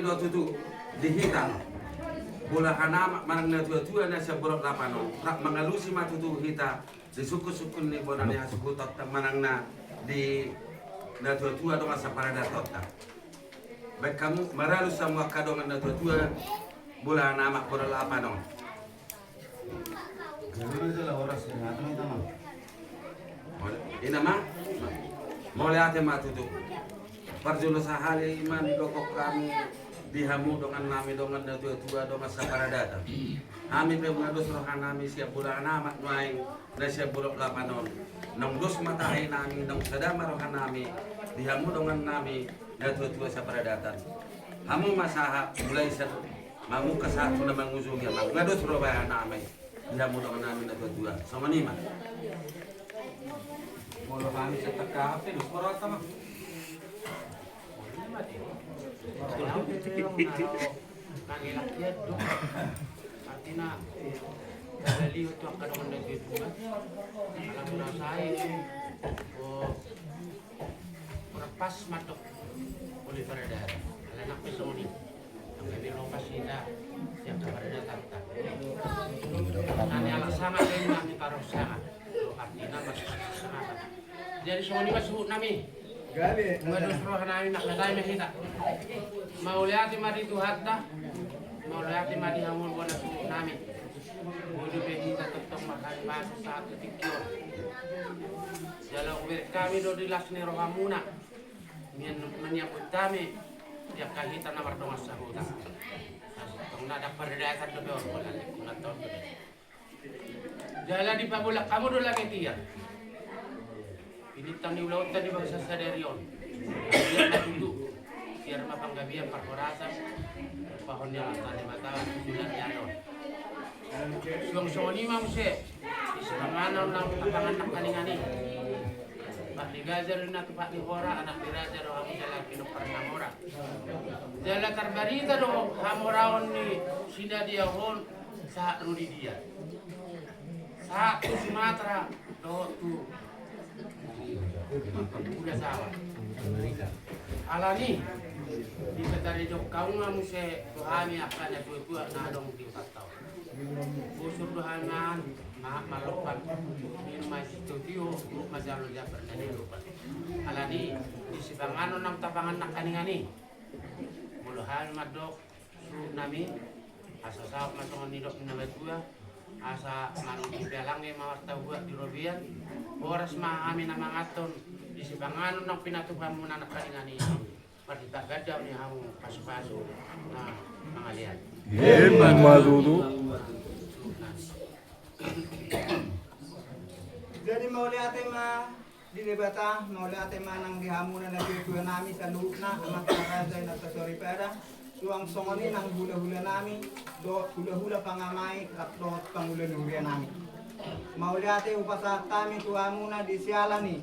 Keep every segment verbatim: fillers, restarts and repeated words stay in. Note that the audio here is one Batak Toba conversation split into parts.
do tutu di hita bolahan amak manang na tuatua na sian Bolon Lapan on, rap mangalusi ma tutu hita di sungkunsungkun ni bona ni hasuhutonta manang na di na tuatua dongan saparadatonta. Baen hamu maralus hamu angka dongan na tuatua bolahan amak Bolon Lapan on. Ina ma, mauliate ma tutu. Parjolo sahali ma didok hami di hamu dongan nami, dongan na tuatua, dongan saparadatan. Hami pe nunga dos roha nami sian bolahan amak nuaeng na sian Bolon Lapan on. Naung dos ma tahi nami, naung sada ma roha nami di hamu dongan nami na tuatua saparadatan. Hamu ma sahat mulai sian mamungka sahat tu na mangujungi, amang. Nunga dos roha nami di hamu dongan nami na tuatua. Songon i ma. Molo hami setak H P dos roha, amang. Artina, balio tu angka dongan na tuatua. Alam na sae. Oh. Ora pas mandok oleh paradaton. Ala nang pe songon i. Angka ni lopas hita sian paradatonta. Nani ala sanga pe nani parosanga. Artina mas sanga. Jadi songon i ma suhut nami. Nunga dos roha nami, makna dai ma hita. Mauliate ma di Tuhanta. Mauliate ma di hamu bona suhut nami. Boi dope hita tongtong marhali pasu sahat tu tingki on. Jala hubereng hami do di las ni rohamuna. Mian maniaput hami di angka hita na mardongan sahuta. Tong na dang paradaton dope on, bolan ni kunanta on dope. Jala dipabolak hamu do lage tiar. Pinintang ni ulaonta di bangsa sadari on. Tiar ma tutu. Tiar ma panggabean parhorasan. Pahon ni Amanta Debata tu joloan ni ari on. Suang songon i ma muse. Di sipanganon nang tapangan nangkaningan i. Pardigajar na tupak ni hora, anak ni raja do hamu jala pinompar na mora. Jala tarbarita do hamoraon ni si Nadia on. Sahat tu dia. Sahat tu Sumatera dohot tu Pulau Jawa. Alani i, dipataridok hamu ma muse tu hami angka na tuatua na adong di hutanta on. Bosur do hami mangan, mahat ma lompan, minum ma aek sitio-tio, turuk ma jalo jambar na nilopan. Alani i, di sipanganon nang tapangan nangkaningan i. Molo hami mandok, suhut nami, asa saut ma songon nidok ni na matua, asa manungkun pe alang i ma martabuak di robean, horas ma hami na manganhon di sipanganon nang pinatupaonmuna nangkaningan i. Marhite gandang ni hamu pasupasu na mangalean. Emma tutu. Jadi mauliate ma di Debata, mauliate ma nang di hamuna na tuatua nami saluhutna, amanta raja, inanta soripada, suang songon i nang hulahula nami dohot hulahula pangamai rap dohot pangula ni huria nami. Mauliate hupasahat hami tu hamuna di siala ni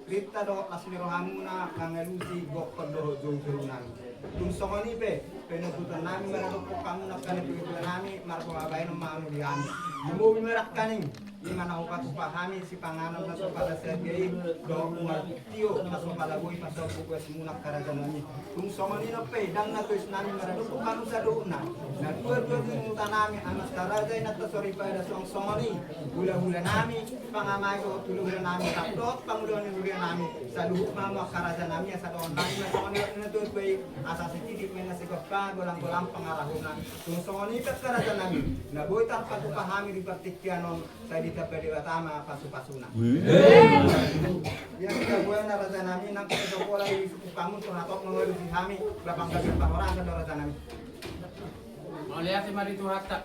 rinta dohot las ni rohamuna mangalusi gokhon dohot joujou nami. Tung songon i pe, pinoputan nami maradophon hamu nangkaning tuatua nami, marboha baenon ma hamu di hami. Lumobi ma nangkaning i ma na hupatupa hami sipanganon na so pala sadia i dohot mual tio na so pala boi pasombu boasmuna angka raja nami. Tung songon i dope, ndang na tois nami maradophon hamu saluhutna. Na tuatua ni huta nami, amanta raja, inanta soripada, suang songon i hulahula nami, pangamai dohot hulahula nami rap dohot pangula ni huria nami. Saluhut ma hamu angka raja nami, asa dohonon nami ma songon nidok ni na tuatua i, asa sititi ma inna sigompa, golanggolang pangarahutna. Tung songon i pe angka raja nami, na boi tarpatupa hami di partingkian on, sai ditamba Debata ma pasupasuna. Ia di tabuana raja nami, nang pe so pola disukup hamu tu hatop mangalusi hami, ba panggabean parhorasan do raja nami. Mauliate ma di Tuhanta.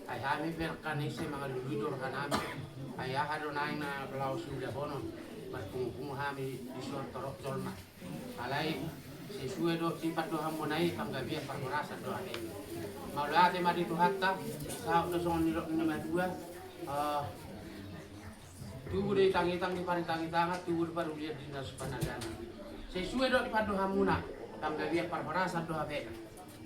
Ai hami pe nangkaning ise mangalului do roha nami. Ai aha do naeng na laho siulahonon, marpungupungu hami di son torop jolma. Alai sisue do sipandohanmuna i panggabean parhorasan do ate. Mauliate ma di Tuhanta, saut do songon nidok ni na matua, eh, tubu do itangitang di paritangitangan, tubu do parulian di na so panadanan. Sisue do dipandohanmuna, panggabean parhorasan do hape.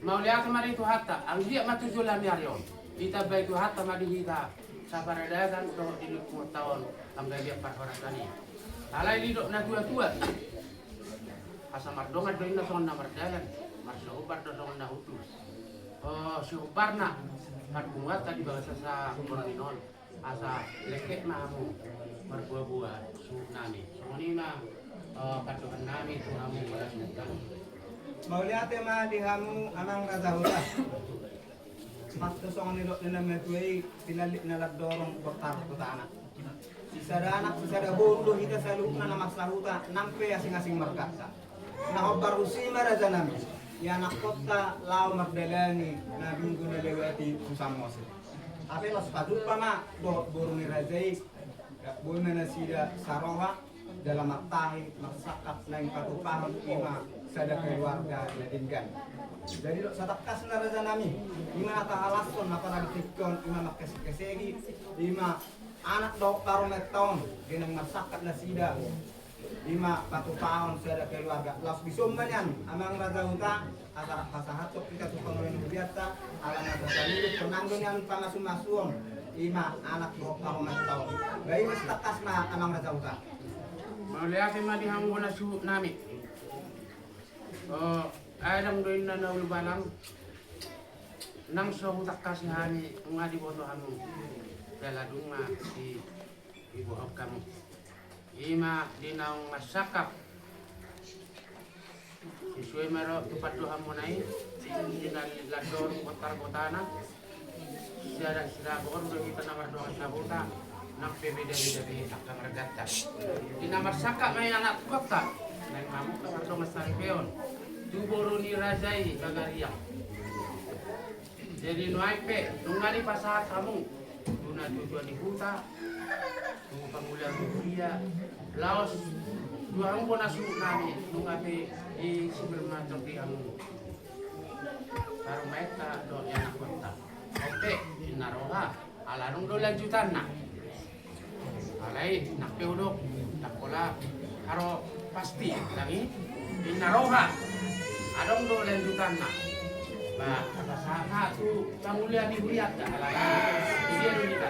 Mauliate ma di Tuhanta, anggiat ma tu joloan ni ari on ditambai Tuhanta ma di hita saparadatan dohot di lingkungonta on panggabean parhorasan i. Alai didok na tuatua, asa mardongan do inna songon na mardalan. Marsombar do songon na hutu. O, siombarna parpunguanta di bagasan saborngin on. Asa lengket ma hamu marboaboa suhut nami. Songon i ma, o, pandohan nami tu hamu molo suhut nami. Mauliate ma di hamu amang raja huta. Pas tu songon nidok ni na matua i, pinallik na landorong bortar gotana. Sisada anak sisada boru do hita saluhutna na marsahuta nang pe asing-asing marganta. Na hombar tusi ma raja nami, ianakkonta laho mardalani na minggu na lewat i tu Samosir. Hape laos pajumpa ma dohot boru ni raja i. Boi ma nasida saroha jala martahi marsangkap naeng patupahon i ma sada keluarga na denggan. Jadi dok satangkasna raja nami, i ma na tahalashon apala di tingki on i ma mangkesekkeseki i ma anak dohot parumaenta on, di naeng marsangkap nasida i ma patupahon sada keluarga. Laos dison ma nian amang raja huta, asa pasahathon hita tu pangula ni hurianta, ala na tasaluhut sonang do nian pamasumasuon i ma anak dohot parumaenta on. Ba i ma satangkasna amang raja huta. Mauliate ma di hamu bona suhut nami. O, adong do inna na ulubalang. Nang so hutangkasi hami nunga diboto hamu. Jala dung ma di, dibohon hamu. I ma di naung marsangkap. Sisuai ma ro tu pandohan muna i, di na landorong bortar gotana. Sisada sisada boru do hita na mardongan sahuta. Nang pe beda-beda be angka marganta. Di na marsangkap ma i anakkonta. Naeng hamu pe mardongan saripeon tu boru ni raja i Bagariang. Jadi nuaeng pe nunga dipasahat hamu tu natuatua ni huta, tu pangula ni huria, laos tu hamu bona suhut nami, nunga pe i si bermator di hamu parumaenta dohot ianakkonta. Oke, inna roha, ala adong do lanjutanna. Alai nang pe hudok, ndang pola haro pasti, ndang i. Inna roha, adong do lanjutanna. Ba, tapasahat tu pangula ni hurianta, alai dia do hita.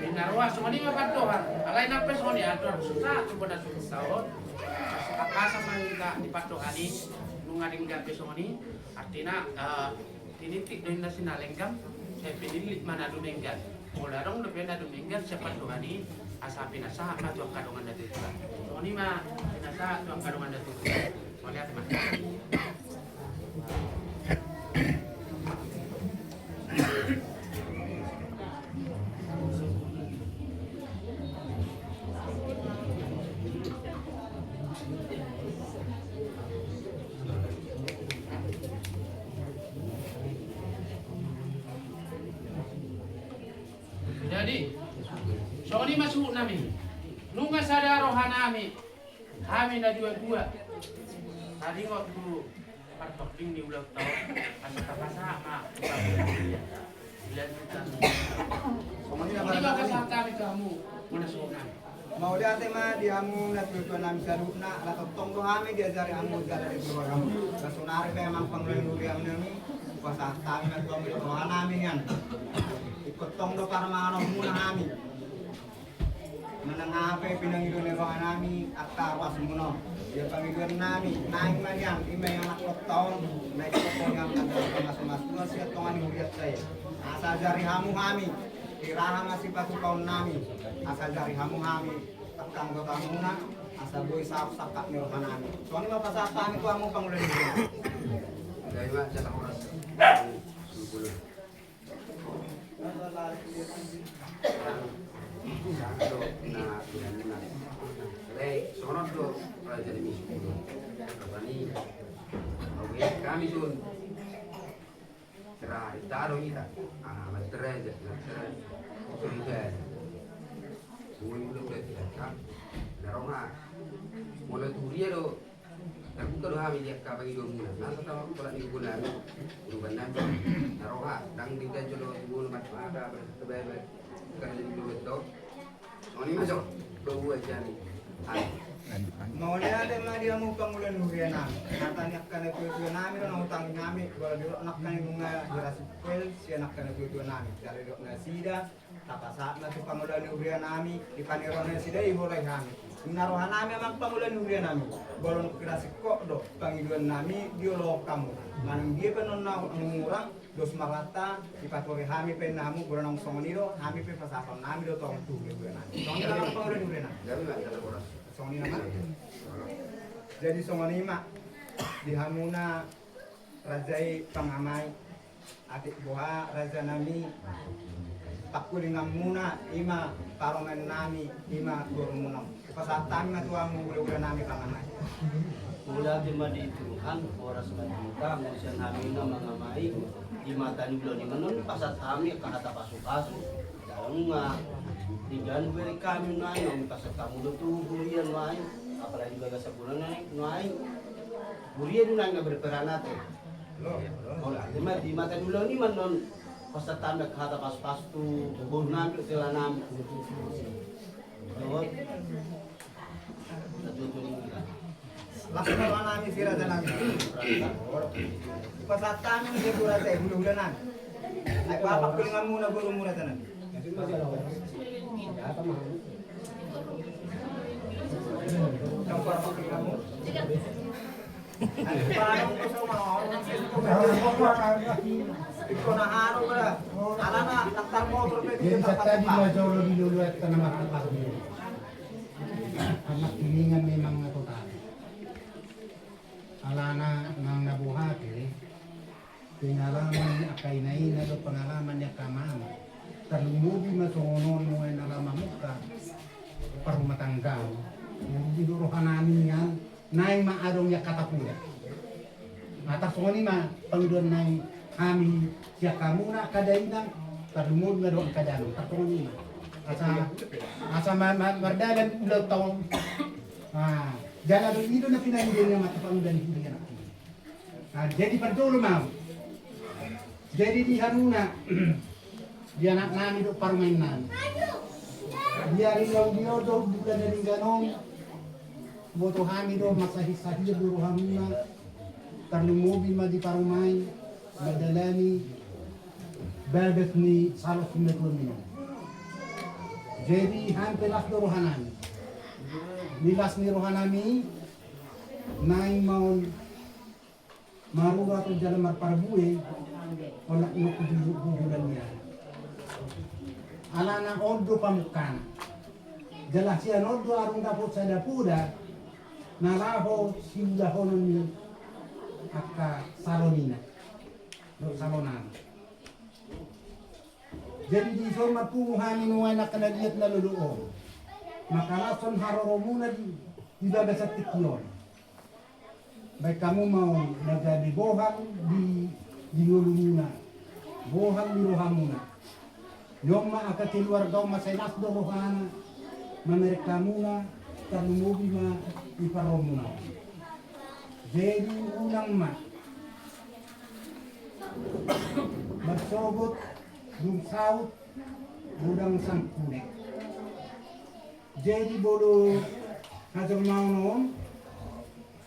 Inna roha, songon i ma pandohan. Alai nang pe songon i, andor susa tu bona susa on. Asa tapasa ma hita di pandohan i, nunga denggan pe songon i. Artina, eh, Tinitip do inna sinalenggang, sai pinillit ma na dumenggan. Molo adong dope na dumenggan sian pandohan i, asa pinasahat ma tu angka dongan natuatua. Songon i ma pinasahat tu angka dongan natuatua. Mauliate ma. Jadi, songon i ma suhut nami. Nunga sada roha nami, hami na dua-dua. Tadingot tu partopling ni ulang tahun, asa tapasahat ma. Dilanjutkan. Songon i ma pasahat nami tu hamu, bona suhut nami. Mauliate ma di hamu natuatua nami saluhutna, ala tongtong do hami diajari hamu jala diajari hamu. Saonari pe amang pangula ni huria nami, pasahat hami ma tu hamu roha nami nian. Ingkon tong do parmanganonmuna hami. Manang aha pe pinangido ni roha nami, angka ruasmuna on. Ia pangidoan nami, naeng ma nian, i ma ianakkonta on, naeng tong nian angka pamasumasuon sian tonga ni hurianta i. Asa ajari hamu hami, hira ma sipatupaon nami, asa ajari hamu hami, angka anggotamuna, asa boi saut sangkap ni roha nami. Songon i ma pasahat hami tu hamu pangula ni huria. Songon i ma jala horas. Songon do raja ni misi. Kami sun. Seraha do hita. Ah, mas derajat, mas derajat. Sungguh udah udah tidak kan. Darong ah. Mulai tu dia do. Tarbuka do hami di angka pangidoanmuna. Nasa tama kolak ni guna hami. Uruban nami. Naroha. Dang di ganjol do guna mat mata berkebebe. Karena jadi dua belas tahun. Songon i ma jo. Dua buah jani. Mauliate ma di hamu pangula ni huria nami. Hata ni angka natuatua nami do na hutangi nami. Bola di rok angka ni bunga di rasipel. Sian angka natuatua nami. Jala di rok nasida. Tapasahat ma tu pangula ni huria nami, di panirona sida i bolai hami. Na roha nami amang pangula ni huria nami, bolon kira singkop do pangidoan nami di olohon hamu. Manang dia pe non na ngurang dos marata, dipatuhori hami pe na hamu, bolon nang songon i do, hami pe pasahaton nami do tong tu huria nami. Songon i ma amang pangula ni huria nami. Songon i ma. Jadi songon i ma di hamuna raja i pangamai, atik boha raja nami, pangkulinganmuna i ma parumaen nami, i ma borumuna. Pasahat hami ma tu hamu hulahula nami pangamai. Mauliate ma di Tuhan, horas ma di hita, molo sian hami na mangamai, di mata ni bulan i ma non pasahat hami angka hata pasupasu. Daong ma, di gan bere hami nuaeng, nunga pasahat hamu do tu huria nuaeng, apalagi di bagasan bulan nuaeng, nuaeng. Huria do nuaeng na berperan ate. Molo ate ma di mata ni ulaon i ma non pasahat hami hata pasupasu tu boru nami dohot hela nami. Dohot. Las ma roha nami si raja nami. Pasahat hami ma tu raja i hulahula nami. Ai papak pangidoanmuna borumu raja nami. Jadi saat tadi ma jolo di luluat tana marhapat. Anak piningan memang na total. Alana nang na boha pe, pengalaman ni angka inaina do pengalaman ni angka amang. Tarlumobi ma songon on nuaeng na lam mamungka parrumatanggaon. Jadi do roha nami nian, naeng ma adong i angka tapuda. Tar songon i ma pangidoan nami hami sian hamuna angka dainang, tarlumobi ma dohot angka dainang, tar songon i ma. Asa, asa ma, ma, mardalan ulaon taon. Ah, jala do i do na pinangido ni amanta pangula ni huria nami. Ah, jadi parjolo ma. Jadi di hamuna, di anak nami dohot parumaen nami. Di ari na uli on dohot bulan na denggan on, boto hami do marsahit-sahit do rohamuna, tarlumobi ma di parumaen, mandalani bagas ni salo simatua mi on. Jadi hami pe las do roha nami. Di las ni roha nami, naeng ma on marura tu jala marparbue, olat ni ompung tu jolo ni ari. Alana on do pamungkana. Jala sian on do adong dapot sada poda, na laho siulahonon ni angka salonina. Dohot salonana. Jadi dison ma pungu hami nuaeng angka na liat na lolo on. Mangkalashon haroromuna di, di bagasan tingki on. Baen hamu ma on na gabe bohal di, di ngolumuna, bohal di rohamuna. Ni on ma angka keluarga on ma sai las do rohana mamereng hamuna, tarlumobi ma di parromuna. Jadi unang ma marsogot dung saut godang sangkuni. Jadi molo hajolmaon on,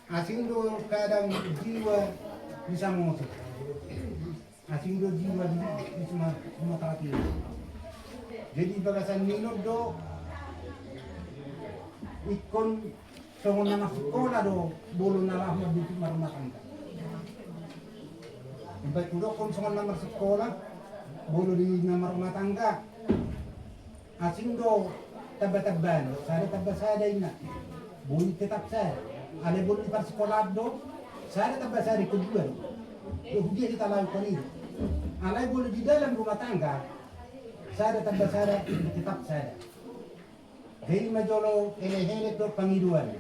asing do kadang jiwa di Samosir. Asing do jiwa di, di Suma-, Sumatera Timur. Jadi bagasan ni on do ingkon songon na marsikola do molo na laho marbutik marumah tangga. Baen hudokkon songon na marsikola, molo di na marumah tangga. Asing do tamba-tambana, sada tamba sada inna. Boi tetap sada. Alai molo di parsikolaan do, sada tamba sada ingkon dua do. Dohot dia hita lakukan i. Alai molo di dalam rumah tangga, sada tamba sada ingkon tetap sada. Jadi ma jolo elek-elek dohot pangidoan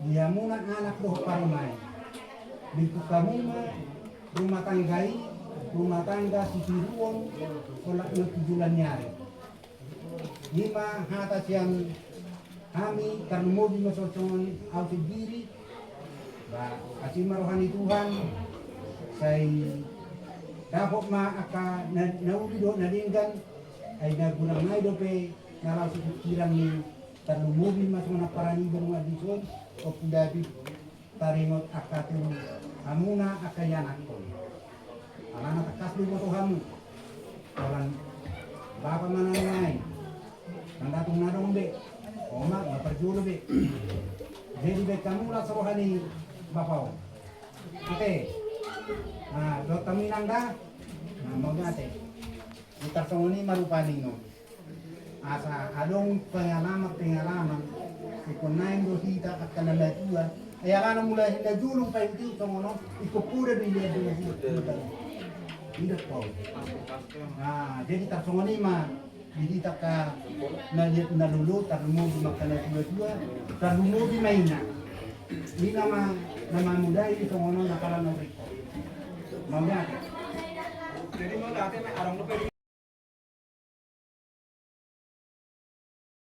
di hamuna anak dohot parumaen. Lingkung hamu ma rumah tangga i, rumah tangga sitiruon, olat ni ompung tu jolo ni ari. I ma hata sian hami, tarlumobi ma songon au sendiri. Ba, asi ma roha ni Tuhan, sai dapot ma angka na, na uli dohot na denggan, ai na godang nai dope na laho sipikiran ni, tarlumobi ma songon na parani banua dison, Ompu David. Taringot angka tu hamuna angka ianakhon. Alana tangkas do iboto hamu. Holan bapa ma na nuaeng. Ndang tung na adong be. Oma, ma parjolo be. Jadi be kamu las roha ni bapa on. Oke. Nah, dohot hamu inang da. Nah, mau nyate. Di tarsongon i ma rupani no. Asa adong pengalaman-pengalaman. Ikon naeng do hita angka na matua. Ai alana mulai na julung paihut-ihut songon on. Ikon poda do i liat do na hita. Indak kau. Nah, jadi tarsongon i ma. Di hita angka na liat na lolo, tarlumobi ma angka na tua-tua, tarlumobi ma ina. Ina ma na mamodai songon on na kala na uriko. Mauliate.